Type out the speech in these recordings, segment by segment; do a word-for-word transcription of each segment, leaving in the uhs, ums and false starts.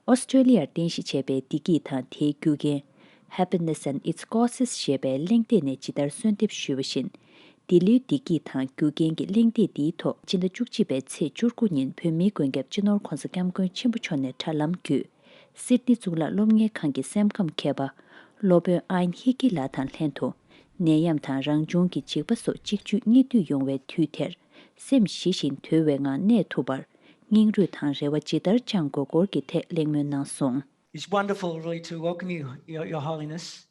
ཨོ་སི་ཀྲོ་ལི་ཡར་རྟེན་གཞི་བྱས་པའི་བདེ་སྐྱིད་དང་དེའི་རྒྱུ་རྐྱེན། Happiness and Its Causes ཞེས་པའི་གླེང་སྟེགས་ནས་ཇི་ལྟར་གསོལ་འདེབས་ཞུས་པ་བཞིན། འདི་ལོའི་བདེ་སྐྱིད་དང་རྒྱུ་རྐྱེན་གྱི་གླེང་སྟེགས་འདིའི་ཐོག་སྤྱི་ཟླ་བཅུ་གཅིག་པའི་ཚེས་བཅུ་དགུ་ཉིན་བོད་མིའི་མགོན་སྐྱབས་སྤྱི་ནོར་༧གོང་ས་༧སྐྱབས་མགོན་ཆེན་པོ་མཆོག་ནས་དྲ་ལམ་བརྒྱུད། སིད་ནི་གཙུག་ལག་སློབ་གཉེར་ཁང་གི་སེམས་ཁམས་མཁས་པ། སློབ་དཔོན་ཨ་ཡན་ཧི་ཀི་ལགས་དང་ལྷན་དུ། ནད་ཡམས་དང་རང་བྱུང་གི་འཇིགས་པ་སོགས་གཅིག་རྒྱུད་གཉིས་མཐུད་ཡོང་བའི་དུས་དེར། སེམས་ཞི་ཞིང་དུལ་བའི་ངང་གནས་ཐུབ་པར། སྙིང་རུས་དང་རེ་བ་ཇི་ལྟར་བཅངས་དགོས་སྐོར་གྱི་ཐད་གླེང་མོལ་གནང་སོང་། It's wonderful, really, to welcome you, Your, Your Holiness.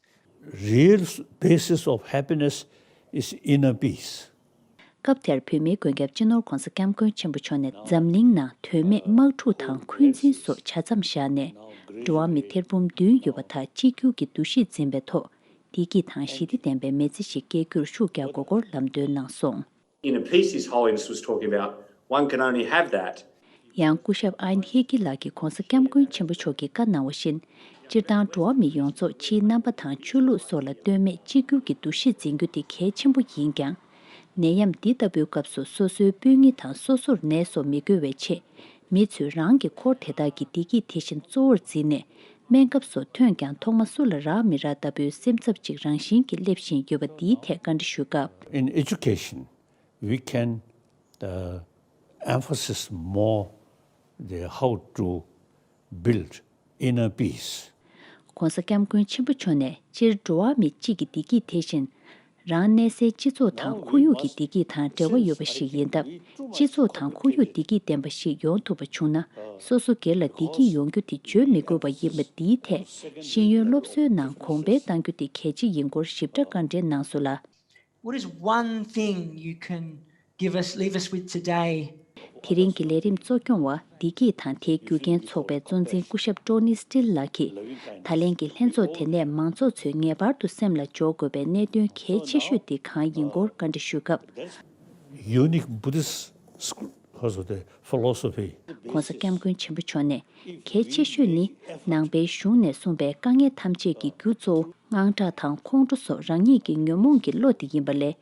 Real basis of happiness is inner peace. སྐབས་དེར་བོད་མིའི་མགོན་སྐྱབས་སྤྱི་ནོར་༧གོང་ས་༧སྐྱབས་མགོན་ཆེན་པོ་མཆོག་ནས་འཛམ་གླིང་ནང་དོན་མེད་དམག་འཁྲུག་དང་འཁོན་འཛིན་སོགས་ཆ་མཚམས་བཞག་ནས། འགྲོ་བ་མི་ཐེར་འབུམ་བདུན་ཡོད་པ་དག་གཅིག་གྱུར་གྱི་འདུ་ཤེས་འཛིན་པའི་ཐོག་བདེ་སྐྱིད་དང་ཞི་བདེ་ལྡན་པའི་མི་ཚེ་ཞིག་སྐྱེལ་རྒྱུར་ཤུགས་རྒྱག་དགོས་སྐོར་ལམ་སྟོན་གནང་སོང་། Inner peace, His Holiness was talking about, one can only have that. ཡང་སྐུ་ཞབས་ཨ་ཡན་ཧི་ཀི་ལགས་ཀྱིས་༧གོང་ས་༧སྐྱབས་མགོན་ཆེན་པོ་མཆོག་གིས་བཀའ་གནང་བ་བཞིན། སྤྱིར་བཏང་འགྲོ་བ་མི་ཡོངས་རྫོགས་ཕྱིའི་རྣམ་པ་དང་ཆོས་ལུགས་སོགས་ལ་ལྟོས་མེད་གཅིག་གྱུར་གྱི་འདུ་ཤེས་འཛིན་རྒྱུ་དེ་གལ་ཆེན་པོ་ཡིན་ཀྱང་། ནད་ཡམས་འདི་ལྟ་བུའི་སྐབས་སུ་སོ་སོའི་སྤུན་ཉེ་དང་སོ་སོར་ནད་སོགས་མི་འགོས་པའི་ཆེད། མི་ཚོས་རང་གི་འཁོར་དེ་དག་གི་བདེ་སྐྱིད་དེ་བཞིན་གཙོ་བོར་འཛིན་ནས། སྨན་ཁབ་སོགས་ཐོན་ཀྱང་ཐོག་མ་སུ་ལ་རག་མི་རག་ལྟ་བུའི་སེམས་འཚབ་ཅིག་རང་བཞིན་གྱིས་སླེབས་བཞིན་ཡོད་པ་འདིའི་ཐད་བཀའ་འདྲི་ཞུས་སྐབས། In education, we can, uh, emphasize more the how to build inner peace. ༸གོང་ས་༸སྐྱབས་མགོན་ཆེན་པོ་མཆོག་ནས་སྤྱིར་འགྲོ་བ་མི་གཅིག་གི་བདེ་སྐྱིད་དེ་བཞིན། རང་གནས་སའི་སྤྱི་ཚོགས་དང་ཁོར་ཡུག་གི་བདེ་སྐྱིད་དང་འབྲེལ་བ་ཡོད་པ་ཞིག་ཡིན་སྟབས། སྤྱི་ཚོགས་དང་ཁོར་ཡུག་བདེ་སྐྱིད་ལྡན་པ་ཞིག་ཡོང་ཐུབ་པ་བྱུང་ན། སོ་སོ་སྒེར་ལ་བདེ་སྐྱིད་ཡོང་རྒྱུ་དེ་བརྗོད་མི་དགོས་པ་ཡིན་པ་འདིའི་ཐད། ཤེས་ཡོན་སློབ་གསོའི་ནང་གོང་འཕེལ་གཏང་རྒྱུ་དེ་གལ་ཆེ་ཡིན་སྐོར་ཞིབ་ཕྲ་བཀའ་འདྲི་གནང་སོང་ལ། What is one thing you can give us, leave us with today? དེ་རིང་གི་ལས་རིམ་གཙོ་སྐྱོང་བ་བདེ་སྐྱིད་དང་དེའི་རྒྱུ་རྐྱེན་ཚོགས་པའི་གཙོ་འཛིན་སྐུ་ཞབས་ཀྲོ་ནི་སི་ཊིལ་ལགས་ཀྱིས། ད་ལན་གྱི་ལྷན་ཚོགས་དེ་ནས་མང་ཚོགས་ཚོས་ངེས་པར་དུ་སེམས་ལ་འཇོག་དགོས་པའི་གནད་དོན་གལ་ཆེ་ཤོས་དེ་གང་ཡིན་སྐོར་བཀའ་འདྲི་ཞུས་སྐབས། Unique Buddhist sc- also the philosophy. ༸གོང་ས་༸སྐྱབས་མགོན་ཆེན་པོ་མཆོག་ནས། གལ་ཆེ་ཤོས་ནི། ནང་པའི་གཞུང་ནས་གསུངས་པའི་དཀའ་ངལ་ཐམས་ཅད་ཀྱི་རྒྱུ་གཙོ་བོ། དངངས་སྐྲག་དང་ཁོང་ཁྲོ་སོགས་རང་ཉིད་ཀྱི་ཉོན་མོངས་ཀྱི་བློ་དེ་ཡིན་པ་ལས།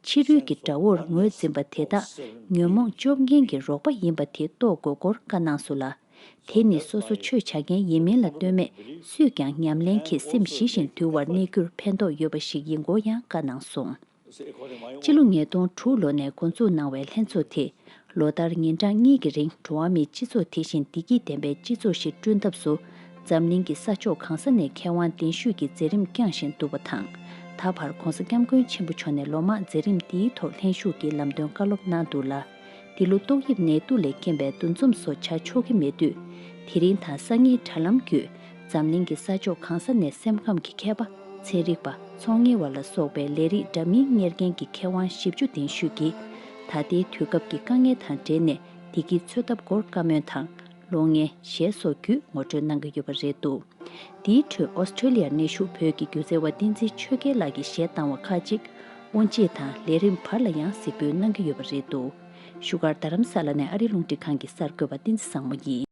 ཕྱི་རོལ་གྱི་དགྲ་བོར་ངོས་འཛིན་པ་དེ་དག་ཉོན་མོངས་བཅོམ་མཁན་གྱི་རོགས་པ་ཡིན་པ་དེ་རྟོགས་དགོས་སྐོར་བཀའ་གནང་སོང་ལ། དེ་ནི་སོ་སོ་ཆོས་བྱ་མཁན་ཡིན་མིན་ལ་ལྟོས་མེད། སུས་ཀྱང་ཉམས་ལེན་གྱིས་སེམས་ཞི་ཞིང་དུལ་བར་གནས་རྒྱུར་ཕན་ཐོགས་ཡོད་པ་ཞིག་ཡིན་སྐོར་ཡང་བཀའ་གནང་སོང་། སྤྱི་ལོ་ཉིས་སྟོང་དྲུག་ལོ་ནས་འགོ་འཛུགས་གནང་བའི་ལྷན་ཚོགས་དེས། ལོ་ལྟར་ཉིན་གྲངས་གཉིས་ཀྱི་རིང་འགྲོ་བ་མིའི་སྤྱི་ཚོགས་དེ་བཞིན་བདེ་སྐྱིད་ལྡན་པའི་སྤྱི་ཚོགས་ཤིག་བསྐྲུན་ཐབས་སུ། འཛམ་གླིང་གི་ས་ཕྱོགས་གང་ས་ནས་མཁས་དབང་གདན་ཞུས་ཀྱིས་མཛད་རིམ་བསྐྱངས་བཞིན་འདུག་པ་དང་། ད་བར་༸གོང་ས་༸སྐྱབས་མགོན་ཆེན་པོ་མཆོག་ནས་ལོ་མང་མཛད་རིམ་འདིའི་ཐོག་ལྷན་ཞུགས་ཀྱིས་ལམ་སྟོན་བཀའ་སློབ་གནང་འདུག་ལ། འདི་ལོ་ཏོག་དབྱིབས་ནད་དུག་ལས་རྐྱེན་པས་འདུ་འཛོམས་སོགས་བྱ་ཆོག་གི་མེད་དུས། དེ་རིང་དང་སང་ཉིན་དྲ་ལམ་བརྒྱུད། འཛམ་གླིང་གི་ས་ཕྱོགས་གང་ས་ནས་སེམས་ཁམས་ཀྱི་མཁས་པ། ཚན་རིག་པ། ཚོང་གཉེར་བ་ལ་སོགས་པའི་ལས་རིགས་འདྲ་མིན་གཉེར་མཁན་གྱི་མཁས་དབང་བཞི་བཅུ་གདན་ཞུས་ཀྱིས། ད་ལྟའི་དུས་སྐབས་ཀྱི་དཀའ་ངལ་དང་འབྲེལ་ནས་བདེ་སྐྱིད་འཚོལ་ཐབས་སྐོར་བཀའ་མོལ་དང་། གློག་བརྙན། གཞས་སོགས་བརྒྱུད་ངོ་སྤྲོད་གནང་གི་ཡོད་པ་རེད་འདུག་འདིའི་ཁྲོད་ཨོ་སི་ཀྲོ་ལི་ཡར་གནས་བཞུགས་བོད་ཀྱི་སྒྱུ་རྩལ་བ་བསྟན་འཛིན་ཆོས་རྒྱལ་ལགས་ཀྱིས་གཞས་བཏང་བ་ཁག་ཅིག་དབུ་འབྱེད་དང་ལས་རིམ་བར་ལ་ཡང་གཟིགས་འབུལ་གནང་གི་ཡོད་པ་རེད་འདུག་བཞུགས་སྒར་རྡ་རམ་ས་ལ་ནས་ཨ་རིའི་རླུང་འཕྲིན་ཁང་གི་གསར་འགོད་པ་བསྟན་འཛིན་བཟང་མོ་ཡིན།